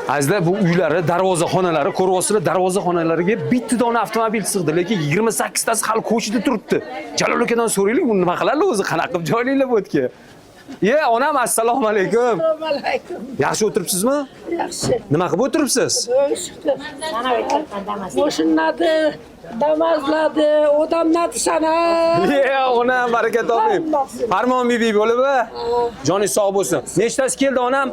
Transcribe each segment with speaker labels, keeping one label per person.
Speaker 1: Azizlar, bu uylari, darvoza xonalari, ko'ryapsizlar, darvoza xonalariga bitta dona avtomobil sig'di, lekin 28 tasi hali ko'chada turibdi. Jalol akadan so'raylik, buni nima qiladi o'zi, qanaqa qilib joylaylar bu yerga? Ye, onam, assalomu alaykum.
Speaker 2: Assalomu alaykum.
Speaker 1: Yaxshi o'tiribsizmi?
Speaker 2: Yaxshi.
Speaker 1: Nima qilib o'tiribsiz?
Speaker 2: Şükür. Boşunladı, damazladı, odamladı sana.
Speaker 1: Ye, onam, baraka toping. Farmon bibi bo'lib, a? Joningiz sog' bo'lsin. Nechtasi keldi onam?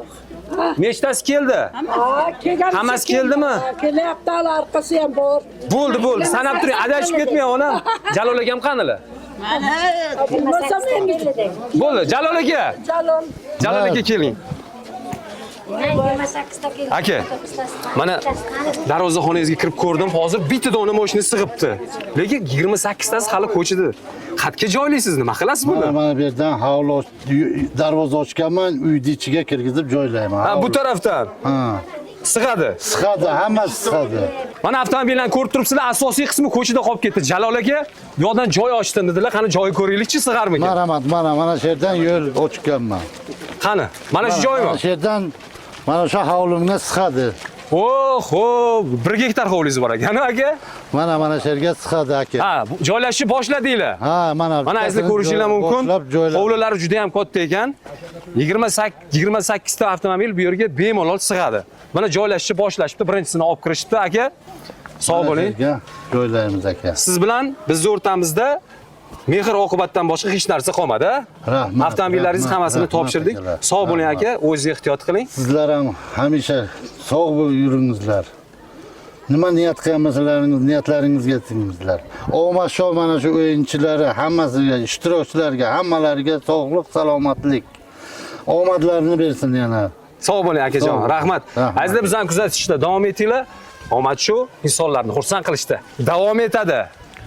Speaker 1: Nechtasi keldi?
Speaker 2: Ha, kelgan.
Speaker 1: Hammasi keldimi?
Speaker 2: Ha, kelyapti, hali orqasi ham bor.
Speaker 1: Bo'ldi, bo'ldi. Sanab turing, adashib ketmang onam. Jalol akam qanilar?
Speaker 2: Bilmasam endi.
Speaker 1: Bo'ldi, Jalol aka.
Speaker 2: Jalol.
Speaker 1: Jalol aka keling. Aka, mana darvozaxonangizga kirib ko'rdim, hozir bitta dona mashina sig'ibdi. Lekin 28 tasi hali ko'chada. Xatga joylaysiz, nima qilasiz buni?
Speaker 3: Mana mana bu yerdan hovli darvoza ochganman, uyni ichiga kirgizib joylayman.
Speaker 1: Ha, bu tarafdan
Speaker 3: Ha.
Speaker 1: sig'adi.
Speaker 3: Sig'adi, hammasi sig'adi.
Speaker 1: Mana avtomobillarni ko'rib turibsizlar, asosiy qismi ko'chada qolib ketdi. Jalol aka, bu yoqdan joy ochdim dedilar. Qani joyi ko'raylikchi, sig'armikan?
Speaker 3: Marhamat, mana mana shu yerdan yo'l ochganman.
Speaker 1: Qani, mana shu joymi?
Speaker 3: Mana shu yerdan mana shu hovlimga sig'adi.
Speaker 1: Oho, 1 gektar hovlingiz bor ekan, aka.
Speaker 3: Mana mana shu yerga sig'adi aka.
Speaker 1: Ha, joylashishni boshladinglar.
Speaker 3: Ha, mana
Speaker 1: Mana azizlar ko'rishinglar mumkin.
Speaker 3: Boshlab joylab.
Speaker 1: Hovlilari juda ham katta ekan. 28 ta avtomobil bu yerga bemalol sig'adi. Mana joylashishni boshlashibdi, birinchisini olib kirishibdi aka. Sog'
Speaker 3: Mana shu
Speaker 1: bo'ling.
Speaker 3: yerga joylaymiz aka.
Speaker 1: Siz bilan bizni o'rtamizda mehr oqibatdan boshqa hech narsa qolmadi. A?
Speaker 3: Rahmat.
Speaker 1: Avtomobillaringiz
Speaker 3: rahmat,
Speaker 1: hammasini
Speaker 3: rahmat
Speaker 1: topshirdik.
Speaker 3: akalar.
Speaker 1: Sog' bo'ling
Speaker 3: Rahmat.
Speaker 1: aka, o'zingiz ehtiyot qiling.
Speaker 3: Sizlar ham hamisha sog' bo'lib yuringizlar. Nima niyat qilgan bo'lsalaringiz, niyatlaringizga yetingizlar. Omad shou mana shu o'yinchilari hammasiga, ishtirokchilarga, hammalariga sog'lik, salomatlik. Omadlarini bersin yana.
Speaker 1: Sog' bo'ling akajon,
Speaker 3: Sog' bo'ling.
Speaker 1: rahmat.
Speaker 3: Rahmat.
Speaker 1: Azizlar, bizani kuzatishda davom etinglar. Omad shu insonlarni xursand qilishda davom etadi.